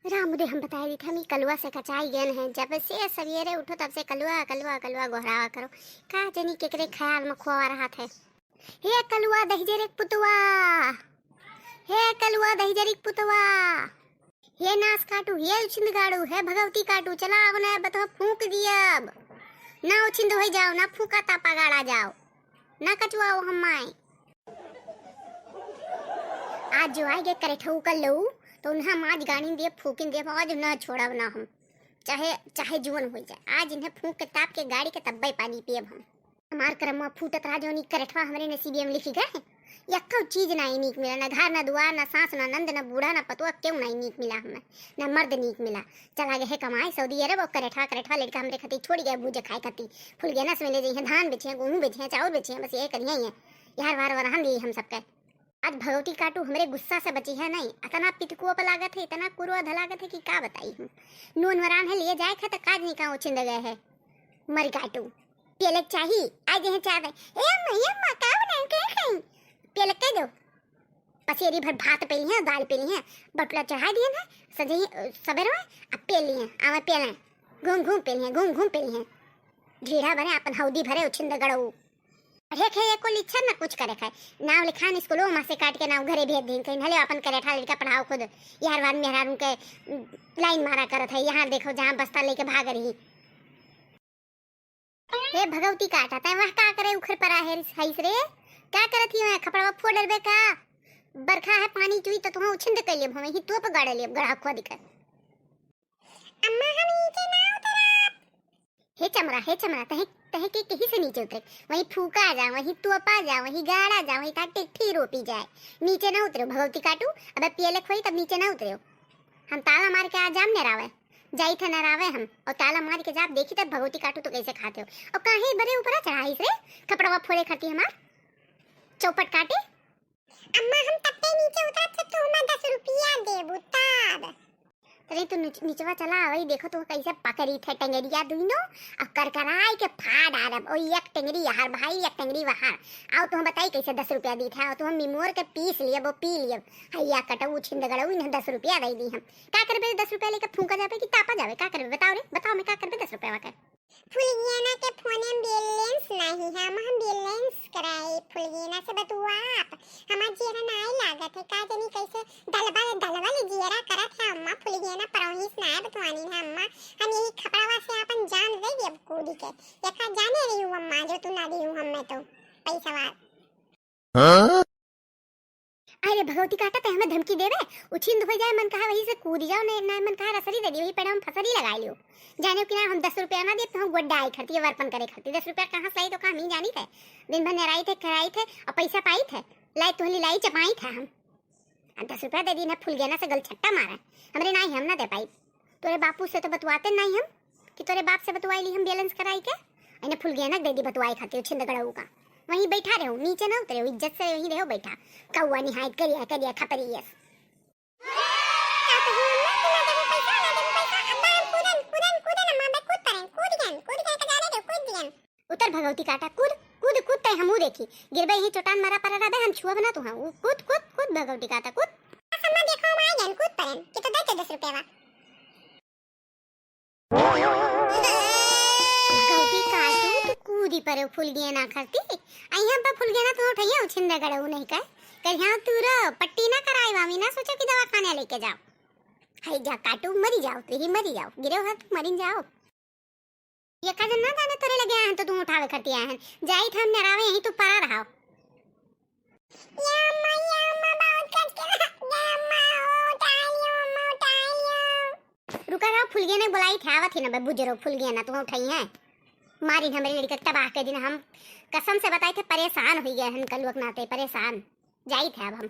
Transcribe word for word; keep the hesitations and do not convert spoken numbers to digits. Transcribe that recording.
राम उदय हम बताए दी थे, हम ई कलुआ से कचाई गए हैं। जब से सवेरे उठो तब से कलुआ, कलुआ, कलुआ गोहरावा करो। का जनी केकरे ख्याल में खोवा रहत है। हे कलुआ दहिजरिक पुतवा, हे कलुआ दहिजरिक पुतवा, हे नास काटू, हे उछिंद गाड़ू, हे भगवती काटू, चला आव ना, बतवा फूंक दियब। ना उछिंद होई जाओ, ना फूंका तापा गाड़ा जाओ, ना कचुआओ हम माए। आज जो आए गए करेठऊ कर लो, तो उन्हें हम आज गाड़िन देब, फूकिन देब, आज ना छोड़ब ना हम, चाहे, चाहे जुवन होई जाए। आज इन्हें फूंक के ताप के गाड़ी के तब्बे पानी पियब हम। हमार करमवा फूटत रहा, जौन ई करेठवा हमरे नसीबिया में लिखी गए। यक्को चीज नाई नीक मिला, ना घर, ना दुआर, ना सास, ना नंद, ना बूढ़ा, ना पतोह, केहू नाई नीक मिला हमें, ना मर्द नीक मिला। चला गए है कमाए सऊदी अरब, और करेठवा, करेठवा लड़का हमरे खातिर छोड़ी गए, भूजे खाए खातिर। फुलगेना से मिले जइहें, धान बेचे हैं, गेहूं बेचे हैं, चाउर बेचे हैं, बस ये करिए ही हैं। यार वार वरहन लिए हम सबके। आज भगवती काटू हमरे गुस्सा से बची है नहीं, इतना पितकुआ पे लागत है, इतना कुरुआ ध लागत है कि का बताई हम। नून वरान है, लिए जाए खा तो काज नहीं का उछिंद गए है। मर काटू, पेलक चाही, आ जे चाह दे। ए अम्मा, ए अम्मा, का बनाई, का खाई? पेलक कह दो। पसेरी भर भात पेली है, दाल पेली है, बटुला चढ़ा दिए ना, सजई, अ, सबेरवा, अब पेली है, आवे पेले, घूम घूम पेली है, घूम घूम पेली है। ढीढ़ा भरे, अपन हौदी भरे, उछिंद गड़ऊ। पढ़े खे एको लिच्छन ना कुछ करे खे। नाव लिखान स्कूलो मा से काट के नाव घरे भेज दिन, कहीं हले अपन करेठा लड़का पढ़ाओ खुद। यार वार मेहरारू के, उम, लाइन मारा करत है, यहाँ देखो जहाँ बस्ता लेके भाग रही। हे भगवती काटा, तै वह का करे उखर परा है, हईस रे? का करत ही वह? खपड़वा फोड़ डरबे का? बरखा है, पानी चुई तो तुहाँ उछिंद कर लेब, हमें ही तोप गाड़े लेब, गड़ा खोद के। अम्मा, हम नीचे ना उतरब। हे चमरा, हे चमरा, तहे, तहे के कहीं से नीचे उतरे? वहीं फूका जा, वहीं तोपा जा, वहीं गाड़ा जा, वहीं तार टेकठी रोपी जाए। नीचे ना उतरो भगवती काटू, अब पियले खोई तब नीचे ना उतरो। हम ताला मार के आ जाम नेरावे। जाई थे नरावे हम, और ताला मार के जाब देखी तब भगवती काटू तो कैसे खाते हो। और काहे बरे ऊपर चढ़ाई रे, खपड़वा फोड़े खाती हमार चौपट काटे। अम्मा, हम तब पे नीचे उतरब जब तू हमें दस रुपया देबू तब। अरे तू नीच-, निचवा चला, वही देखो तू कैसे पकड़ी थे टंगरिया दुइनो, और करकराई के फाड़ आरब। ओ एक टंगरी यहाँ भाई, एक टंगरी वहाँ। आओ तू हम बताई कैसे दस रुपया दी था, तू हम मिमोर के पीस लियब, वो पी लियब। हैया कटऊ छिंदगड़ऊ, इन्हें दस रुपया दे दी हम। का करबे दस रुपया लेके, फूंका जाबे कि तापा जाबे? का करबे बताओ रे, बताओ मैं का करबे दस रुपया के? फुलगियाना के फोने में बैलेंस नहीं है, हम, हम बैलेंस कराए। फुलगियाना से बतुआ आप, हमार जियरा नाई लागत है, का जानी कैसे दलबल, दलबल जियरा करत है अम्मा। फुलगियाना परौहिस नाई बतुआनी है अम्मा, हम यही खपड़वा से आपन जान दे देब कूद के। यका जाने रही हूँ अम्मा, जो तू ना दी हूँ हमें तो पैसा वार। हाँ? अरे भगवती काटा, ते हमें धमकी देवे, उछिंद हो जाए, मन कहा वही से कूद जाओ, नहीं, नहीं मन कहा रसरी दे दी, वही पेड़ हम फसरी लगा लियो। जाने कि ना हम दस रुपया ना दे, तो हम गोड्डा आई खरती, वर्पन करे खरती, दस रुपया कहाँ से आई तो कहाँ नहीं जानी थे। दिन भर निराई थे, खराई थे, और पैसा पाई थे, लाई तुहली लाई चपाई थे हम। आ दस रुपया दे दी ना, फुलगेना से गलछट्टा मारा। हमरे नाई हम ना दे पाई। तोरे बापू से तो बतुआते नाई हम कि तोरे बाप से बतुआई ली हम बैलेंस कराई के। इन्हें फुलगेना दे दी बतुआई खातिर छिंदगड़ऊ का। वहीं बैठा रहो, नीचे ना उतरे हो, इज्जत से वहीं रहो बैठा। कौआ निहायत करिया, करिया खपरी यस। का कही अम्मा, तू ना देबू पैसा, ना देबू पैसा। अम्मा, हम कूदन, कूदन, कूदन, अम्मा, बे कूद पड़ेन, कूद गयन, कूद गयन, कूद गयन। उतर भगवती काटा, कूद, कूद, कूद, तै हमू देखी। गिरबे ही चोटान मरा परा रहबे, हम छुअब ना तुहाँ। उ, कूद, कूद, कूद भगवती काटा, कूद। बस अम्मा, देखो, हम आ गयन, कूद पड़ेन। कि तो दे दे दस रुपया बा। भगवती काटू, तू कूदी परे फुलगेना खरती। अइहाँ पर फुलगेना तू उठइया उछिंदा गड़ऊ नहीं कर। कल यहाँ तू रह, पट्टी ना कराई वामी, ना सोचो कि दवाखाने लेके जाओ। हई जा काटू, मरी जाओ, तू ही मरी जाओ। गिरे हो तू मरिन जाओ। ये का जन ना जाने तोरे लगे आए हैं तो तू उठावे खरती आए हैं। जाई था हम नरावे यहीं तू परा रहाओ। या अम्मा, या अम्मा, बहुत कस के ना, या अम्मा, ओ, उठा लियो, अम्मा, उठा लियो। रुका रहो, फुलगेना बुलाई थे, आवत ही ना बे, बुजरो फुलगेना, तू उठाई है। मारी हमरे लड़का के तबाह कर दिन, हम कसम से बताई थे, परेशान हुई गए हैं कलुआ के नाते, परेशान। जाई थे अब हम।